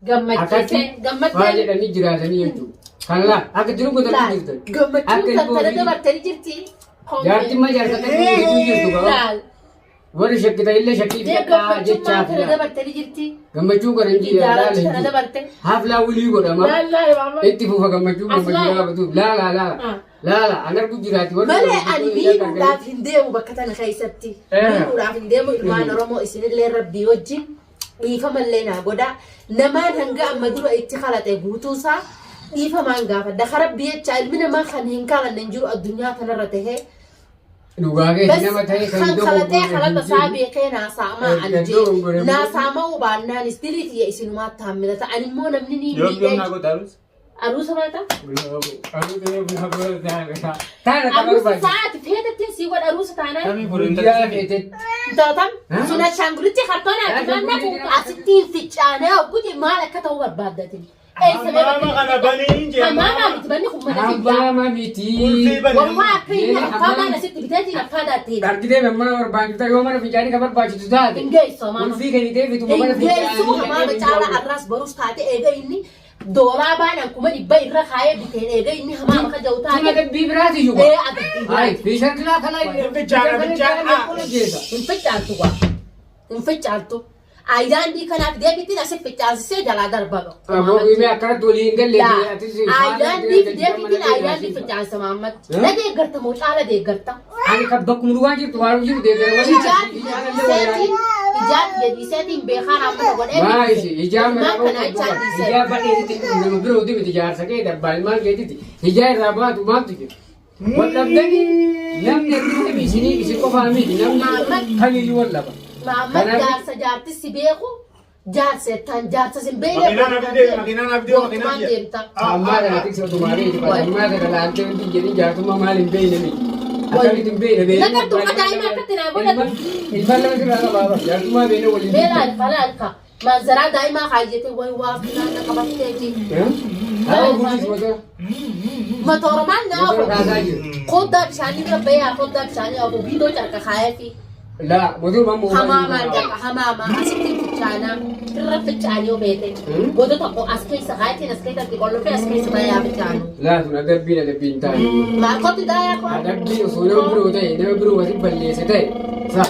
Gammachiisee Akkatti gammaddee faa jedhanii jiraatanii jechuudha. Kan laa akka jiru godhanii jirtan. Gammachuun Akka kan ilmoo tana ofii- dabartanii jirti. Jaartiin ma jaarfatanii hedduu jirtu qaba. Laal. Warri shakkitan illee shakkii Dee fidadhaa gammachummaa jechaaf tana laa. dabartanii jirti. Gammachuu kana hin jiru Jaalachi tana dabarte. Haaflaa wulii godhama. Laal laal maama. Itti fufa gammachuu As gammachuu laal. dhaabatuuf laala laala. Ah. Laala an argu jiraati warri Malee gammachuu ani hin miidhuudhaaf hin deemu bakka tana keessatti. Eh. Miidhuudhaaf hin deemu ilmaan Oromoo isinillee rabbii wajjin dhiifamallee naa godhaa. Namaan hanga amma dura itti kalaxe guutuusaa dhiifamaan gaafadha. Ka rabbii jecha ilmi namaa kan hin kalanne hin jiru addunyaa tanarra tahee. Dhugaa keessa nama ta'e kan Kan kalaxee dogoggore kalata hin isaa jiru. beekee naasaamaa ani Erga jee dogoggore immoo- naasaamaa baannaanis dilii tiyya isinumaatti hammilata ani immoo namni ni Yoom yoom naa miidhee godha aruus? aruusa baata Taana kan aruusa barbaadu. sa'aati feetattiin sii godha aruusa taanaan Kamii godhu Guyyaa intala samii? feetetti. Tootam Haa? sun ashaangulitti kartoonaa Ashaangulitti nafu jira. asittiin ficcaanee hogguje maal akka ta'u barbaaddatin. Hammaama kana baniin jee. Hammaama miti banni kun mana kiyyaa. Hammaama miti. Qulfii bani. Walumaa akka inni Yeeni affaamaan hammaama. asitti biteetiin affaa daatteedha. Argitee mana barbaachisu yoo mana fincaanii kan barbaachisu taate. Hin geessu hamaama. Qulfii kennitee bituma mana Hin geessu fincaanii. hamaama caalaa arraas barus taate eega inni doolaa baanaan 100,000 irra kaayee biteen eega inni hamaama ka jiru Tun taate. adabbii biraati iyyuu. Ee adabbii Ay, biraati. fiishan kilaa kalaa. Hin fincaana, fincaana. Hin ficcaaltu waa. Hin ficcaaltu. Ayilaandii kanaaf deebitiin asi ficcaalsisee jalaa darba. Aboo himee akkanatti walii hin galle. Ayilaandii deebitiin ayilaandii ficcaalsa maammatti. Na deeggarta moo caala deeggarta? Ani kan bakkuma duwwaa jirtu waan jiru deeggara malee. Ijaan ijaan jedhiseetiin beekaa raammata godhee. Maa isi ijaan Ilmaan kana ijaan dhiisee. ijaa badheetitti nama birooti miti jaarsa kee dabbaa ilmaan keetitti ijaa irraa baatu maaltu jira. Wal dhabdanii namni argitanii isinii isin qofaa miti namni kamiyyuu wal dhaba. Maammat jaarsa jaarti si beeku jaarsa jettaan jaarsa sin beekne Makiinaa naaf deemi, makiinaa naaf deemi, makiinaa Mootummaan deemi. deemta. Ammaa kana tiksa otumaa beektu ammaa kana laaltee wanti jedhin jaartummaa maal hin beekne miti. Akkamitti hin beekne beekne. Nagartuu akka daa'ima akkatti naa godhatu. Ilmaan lama sirraa qabaa bara jaartummaa beekne waliin. Beela alfa la alfa. Manzaraa daa'imaa kaayyatee wayi waa filaana qabatteeti. Haa guddis motora. Motora maal naa Motora ofu. kaasaa jiru. Koddaa bishaanii bira bayaa koddaa bishaanii ofu biidoo carqa kaayefi. Laa motora mamu. Hamaamaan carqa hamaamaa asitti fichaanaa irra fichaanii yoo beete. Goda tokko as keessa kaayetiin as keessatti qollofee as keessa bayaa fichaanu. Laa sun adabbiin adabbiin taane. Maal kotti daayaa koo? Adabbiin osoo nama biroo ta'e nama biroo wasi balleesse ta'e. Sa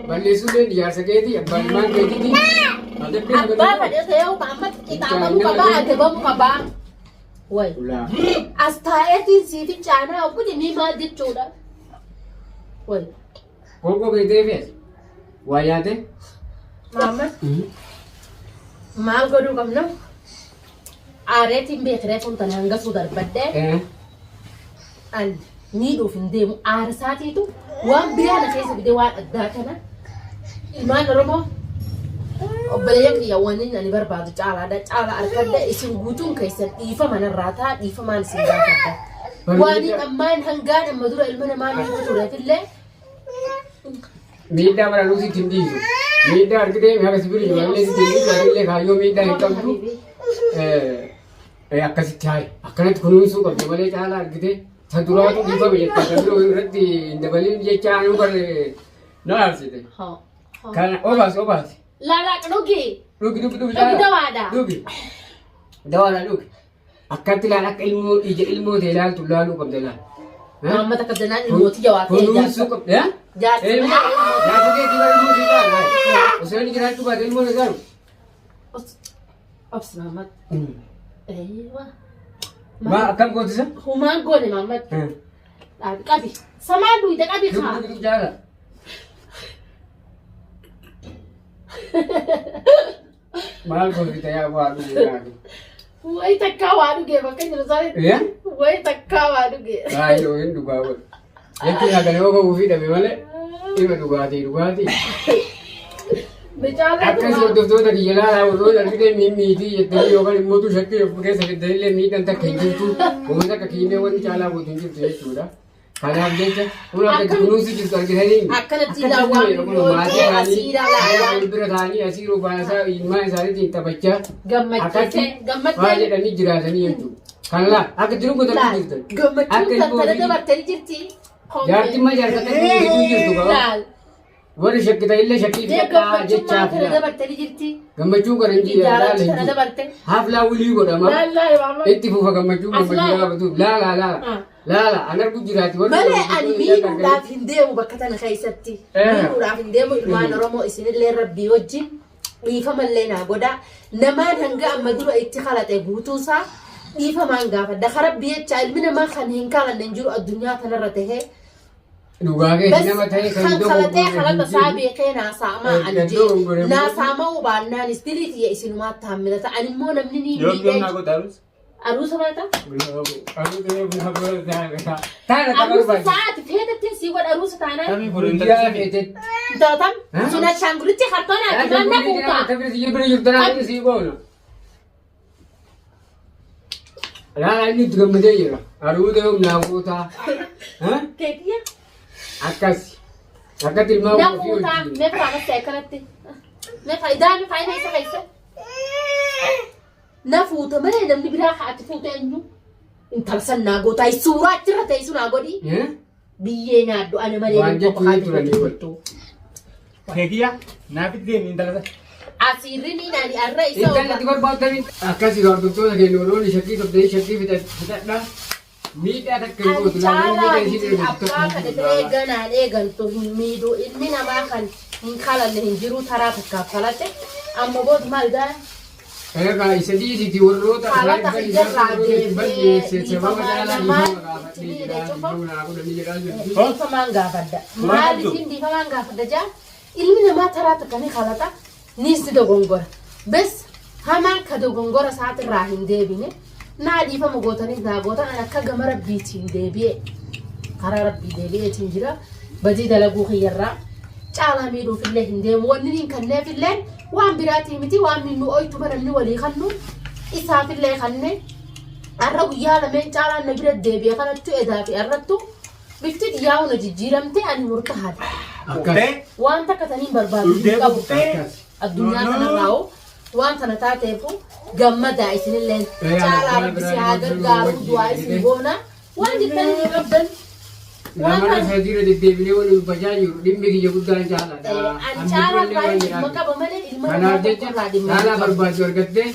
balleessuu illee jaarsa keetii abbaa ilmaan keetiiti. Adabbiin Abbaa fedhe ta'ee amma qixaabamuu qabaa adabamuu qabaa. Wayi. Laa. As taa'eetiin sii fincaanaa oggudi ni maal jechuudha. Wayi. Qoqqoo keetee fees. Waa nyaate? Maamma maal godhuu qabna? Aareetiin beekiree kun tana hangasuu darbadhee an miidhuuf hin deemu aarsaatiitu waan biraa na keessa fide waan addaa kana ilmaan Oromoo obboleeyyan kiyya wanni ani barbaadu caalaadha caala argadha isin guutuun keessan dhiifama narraa ta'a dhiifamaan isin gaafadha. Waan hin ammaan hangaan amma dura ilma namaa miidhuu tureefillee Miidhaa bara nuti ittiin dhiisu. Miidhaa argitee haga sibiri ijoollee ittiin dhiisu atillee kaayyoo miidhaa hin qabdu. Akkasitti hayi akkanatti kunuunsuu qabdu malee caalaa argitee ta duraatu dhiifame jettee ta biroo irratti hin dabalin jecha anuu bar na aarsite. Kana obaasi obaasi. Laalaa dhugi. Dhugi dhugi dhugi Dhugi dawaadha. Dhugi. Dawaadha dhugi. Akkatti ilaal akka ilmoo ija ilmoo ta'e ilaaltu ilaaluu qabda ilaal. Maamma takka danaan ilmooti jawaa ta'e Kunuunsuu jaarsa. qabda. Jaarsa. Ilmoo jaarsa keetii bara ilmoo si ilaala. Osoo inni jiraachuu baate ilmoo na gaaru. Obsi Maamma. Eeywa. Maa akkam gootisa? Humaan goone Maamma. Dhaabi qabi. Samaa duwide qabi Dhugi kaa. dhugi dhugi jaala. Maal gootita yaa waa dhugu yaadu. Wayi takkaa waa dhugee bakka jiru sanitti. Yaa? Wayi takkaa waa dhugee. Baay'ee hin dhugaa godhu. Jechuun hagana yoo ga'uu fi dhabe malee dhima dhugaatii dhugaatii. Bicaallee Akkas hordoftoota kiyya ilaalaa warroota argitee miimmiitii jettanii yookaan immoo tu shakkii of keessa fiddanillee miidhaan takka hin jirtu. Uummata akka kiimee wanti caalaa gootu hin jirtu jechuudha. Kanaaf jecha kun akka itti kunuunsi jirtu argitanii Akkanatti akka ilaa itti waan kun maatii yoo isaanii asii ilaalaa waan- wal bira taa'anii asii rubaasaa ilmaan isaaniitiin taphachaa Gammachiisee akkatti gammaddee faa jedhanii jiraatanii jechuudha. Kan laa akka jiru godhanii jirtan. Gammachuun Akka kan ilmoo tana ofii- dabartanii jirti. Jaartiin ma jaarfatanii jirtu qaba. Laal. Warri shakkitan illee shakkii Dee fidadhaa gammachummaa jechaaf kana laala. dabarte ni jirti. Gammachuu kana hin jiru Jaalala laala hin kana jiru. dabarte. Haflaa wulii godhama. Lallaa Muhammad. Itti fufa gammachuu As gammachuu laala. dhaabatuuf laala laala. Ah. Laala an argu jiraati warri Malee ani gammachuu illee miidhuudhaaf hin deemu bakka tana keessatti. Eh. Miidhuudhaaf hin deemu ilmaan Oromoo isinillee rabbii wajjin dhiifamallee naa godhaa. Namaan hanga amma dura itti kalaxe guutuusaa dhiifamaan gaafadha. Karabbii jecha ilmi namaa kan hin kalanne hin jiru addunyaa tanarra tahee. Dhugaa keessa nama ta'e kan Kan kalaxee dogoggore kalata hin isaa jiru. beekee naasaamaa ani Kan jee dogoggore naasaama'uu baannaanis dilii tiyya isinumaatti hammilata ani immoo namni ni Yoom yoom miidhee naa godha aruus? aruusa baata Taana kan aruusa barbaadu. sa'aati feetattiin sii godha aruusa taanaan Kamii godhu Guyyaa intala samii? feetetti. intala tam sun ashaangulitti kartoonaa ati maal na fuutaa Laala inni itti gammadee jira. Aruuza yoom naa gootaa? keekiyya Akkas. Akkatti ilmaan na ofii fuutaa wajjin. mee firaamassa akkanatti mee faayidaa mi faayidaa isa keessa na fuuta malee namni biraa haa ati fuute eenyu intala san naa gootaa suuraa achirra teessu naa godhi. Biyyee nyaadhu ana malee Waan namni jechuun tokko haati turanii hojii wal. jirtu. Keekiyya naaf itti deemi intala sana. Asiirri ni ani arra isa Intalli ati barbaaddan akkasii hordoftoota keenya warroonni shakkii qabdanii shakkii fixadha. Miidhaa takka hin Ani gootu. Laalanii caalaa miidhaa miti ishii abbaa tokko kana hin ta'ee jiru. ganaan eegantu hin miidhu ilmi namaa kan hin kalanne hin jiru taraa takkaaf kalate amma booda maal gaa Egaa isa dhiisiti warroota Kalata isaan ijarraa deemee balleesse sababa dhiifamaa caalaa namaa dhiifama gaafadhee itti jira miidhe cufa. dhiifama naa godhanii jedhaa jirti. Dhiifamaan gaafadha. Suuraa Maaliif qabdu? dhiifamaan gaafadha jaa? Ilmi namaa taraa takka ni kalata niis ni dogongora. Bes hamaan ka dogongora isaatirraa hin deebine naa dhiifama gootaniis naa gootan an akka gama rabbiitiin deebi'e karaa rabbii deebi'eetiin jira badii dalaguu kiyyarraa caalaa miidhuufillee hin deemu wanni niin kanneefillee waan biraatii miti waan minnu oytuma namni walii kannu isaafillee kanne har'a guyyaa lameen caalaan na bira deebi'e kanattu edaa fi har'attu bifti xiyyaa'u na jijjiiramte ani murtahaadha. Akkas. Waan takka taniin barbaadu Dhugdee hin qabu. buftee. Akkas. Addunyaa No, no. kanarraa'u waan tana taateefu gammadaa isinilleen Eh, caalaa ana rabbi si biraa haa wajjin gargaaru wajjin du'aa isin jedhee. goona waan jettanii hin qabdan. Waan Nama kana sadiirra deddeebinee waliin dubbachaa jiru dhimmi kiyya guddaan caalaadha. Ani caalaa baay'ee dhimma qaba malee ilma namaa Kanaaf jecha tokkorraa dhimma caalaa hin qabu. barbaadu argattee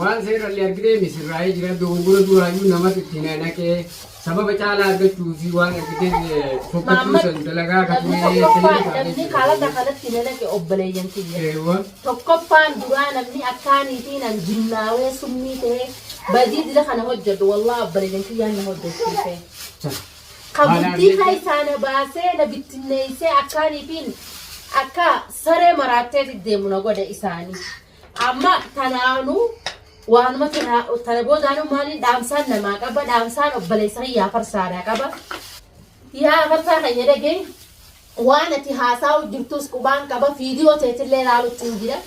waan seerallee argitee misirraa'ee jira dogongora duraayyuu namatti itti naqee sababa caalaa argachuu fi waan argitee fokkachuu Maamma san dalagaa kan namni ture tokkoffaa namni kaalata kanatti na naqe obboleeyyan kiyya. Eewwa. Tokkoffaan duraa namni akkaaniitiin an jinnaawee summii ta'ee badii dila kana hojjedhu wallaa obboleeyyan kiyyaan na hojjechiise. Kan bultii keessaa na baasee na bittinneessee akkaaniitiin akka saree maraatteeti deemu na godhe isaanii. Amma tanaanuu waanuma tana tana boodaanuu maaliin dhaamsaan namaa qaba dhaamsaan obboleessa kiyyaa farsaadhaa qaba. Yaa farsaa kan jedhagee waan ati haasa'u jirtus qubaan qaba viidiyoo teetillee ilaalutti hin jira.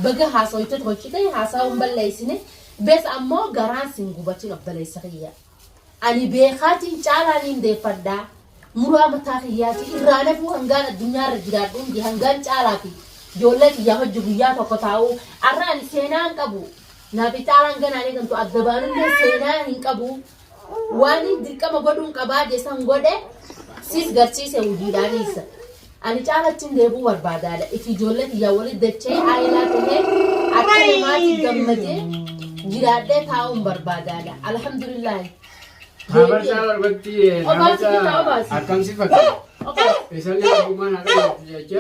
Baga haasoyte tolchite haasa'uu hin balleessine. Bes ammoo garaan sin gubatin obboleessa kiyya. Ani beekaatiin caalaa niin deeffadha. Muraa mataa kiyyaati irraa nafuu hangaan addunyaarra jiraadhu hundi hangaan caalaa fi ijoollee kiyyaa hojii guyyaa tokko taa'u arra ani seenaa hin qabu. Naafi caalaan ganaan eegamtu adda baanullee seenaa hin qabu. Waan hin dirqama godhuun qabaa jesan godhe sis garsiise hojiidhaaniis. Ani caalachin deebuu barbaadaadha. Ifi ijoollee kiyyaa walitti dachee aayilaa tahee akka namaatti gammadee jiraadhee taa'uun barbaadaadha. Alhamdulillaahi. Habarsaa barbatti Obaasi bitaa obaasi. akkam si fakkaata? Isallee ogummaan haa qabaatu jecha.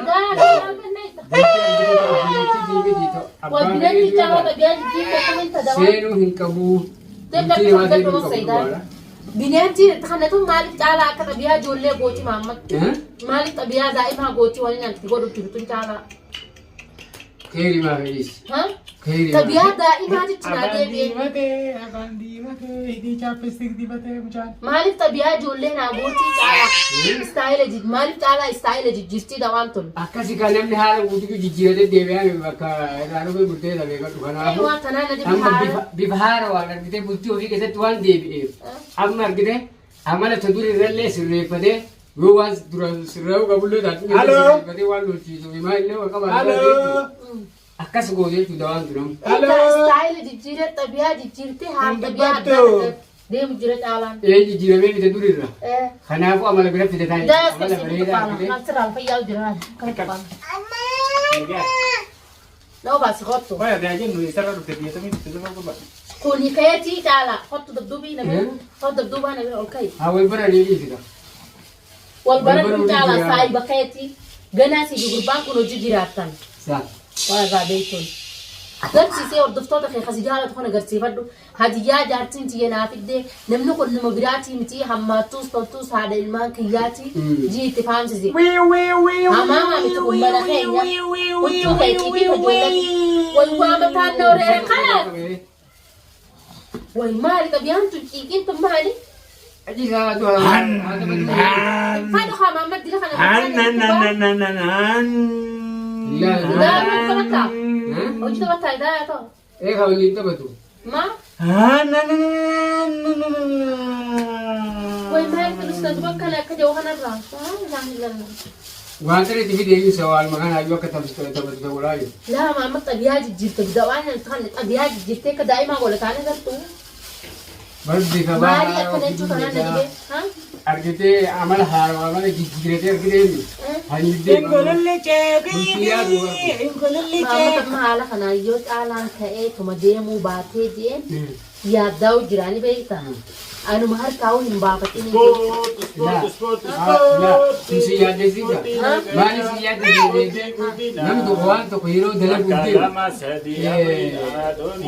Wabinatti caalaa xabiyaa jijjiirta akkamiin tadawaa. Seenuu hin qabu. Bultii namaa seenuu hin qabu dhugaadha. Bineensi kanatu maaliif caalaa akka xabiyaa ijoollee gooti maammatti? Maaliif xabiyaa daa'imaa gooti waliin anti godhu jirtu caalaa? Keeri maa fedhis. Ha? Keeri maa. Xabiyaa daa'imaa jechi naa Afaan deebi'e. diimatee, afaan diimatee, hidhii chaappestik dibatee mucaan. Maaliif xabiyaa ijoollee naa gootii caalaa? Istaayila maaliif caalaa istaayila jijjiirtii dawaan tun? Akkasi kan namni haala guutuu jijjiiratee deebi'aa bakka irraa dhufee bultee dhabee kadhu Ee kanaafuu. waan tanaa na dibi Amma haala. bifa haara waan argitee bultii ofii keessatti waan deebi'eef amma argite amala ta dur irrallee sirreeffatee yoo waan dura sirreeffuu qabullee taate Aloo? sirreeffatee waan lolchiisu himaa illee waan qabaatu Aloo? akkas goote jechuudha waan duramu. Egaa Aloo? istaayila jijjiiree xabiyaa jijjiirtee haala Hin xabiyaa addaa dubbattu. addaa. Deemu jira caalaan. Ee jijjiiramee bite durirra. Ee. Kanaafuu amala bira fide taa'e. Daas Amala keessa bareedaa faana. fide. Asirraan fayyaa jira. Kan faana. Nama baasi kottu. Waya daa jennu isarra dhufte biyya tamii dhufte lafa guba. Kuni keetii caala. Kottu dabduubii namni. Kottu dabduubaa namni ol ka'i. Haa wal bara ni dhiisita. Wal baradhu Wal caala baruu saayiba keetii. Ganaa si gurbaan kun hojii jiraattan. Saa. Waan irraa beektuun. Agarsiisee hordoftoota kee kasi jaalatu kan agarsiifadhu. Hadiyyaa jaartiin tiyya naa fiddee namni kun nama biraatii miti hammaattuus toltuus haadha ilmaan kiyyaatii jii itti faamsisi. Hamaamaa miti kun mana keenya. Huccuu keetii fi ijoolletti. Way waa mataan na wareere kanaaf. Way maali xabiyaan tun ciiqiin tun maali? Aji saa du'a. Haadha haa maamma dila kana. Daa taphataa. Hojii taphataa daa yaa ta'u. Ee haa waliin taphatu. Maa? Way maali kun ustaas bakka akka jiru kanarraa. Waan kana itti fide ibsa waan maqaan hayyuu akka taphatu ta'uu laayu. Laa maamma xabiyaa jijjiirte waan kan xabiyaa jijjiirte akka daa'imaa godha taane gartuu. Barbi Maali kabaa. akkana jechuu kanaan na dhibee? Haa? Argitee amala haarawaa amala jijjiiratee argitee haniiddee. Maamma amma haala kanaan yoo caalaan ka'ee tuma deemuu baatee jeen yaaddaa'u jiraani beektaa? Anuma harkaa'uu hin baafatin. Si yaaddessiisa. Maali si yaaddessiisa? Namni tokko waan tokko yeroo dalaguuf deemu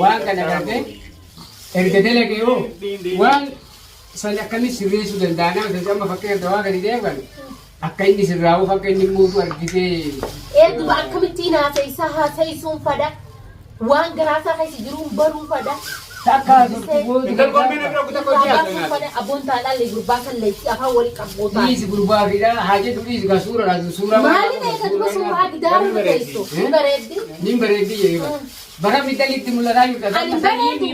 waan kana gartee erga dalage yoo waan san akkamitti sirreessuu danda'a nama san amma fakkeenyaaf dawaa gadi deeman akka inni sirraa'uuf akka inni muutu argitee. Ee duba akkamittiin haasa'isa haasa'isuun fada waan garaasaa keessa jiruun baruu fada. Takka gootu. Baasuun fada abboon taadhaan gurbaa kan leessi afaan walii qabbootaa. Dhiisi gurbaa fidha haa jedhu dhiisi gaa suura laatu suura. Maali ta'e kan duba suuraa gidaara irra teessu? Ni bareeddi. Nin bareeddi jedhee bara miidhagni mul'ataa jirta. Ani bareedu.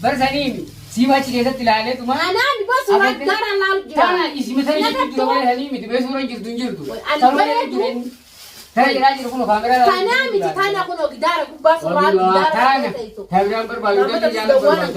Bara sanii siima achi keessatti ilaaleetuma. Anaan duba suuraa gidaaraan laalu jira. Tana isima sanii jirtu jira malee sanii miti bee suuraan jirtu hin jirtu. Ani bareedu. Tana jedhaa jiru kun kaameraa. Tanaa miti tana kunoo gidaara gubbaa suuraa gidaara Tana irra teessu. taabiraan barbaadu. Nama Barbaadu.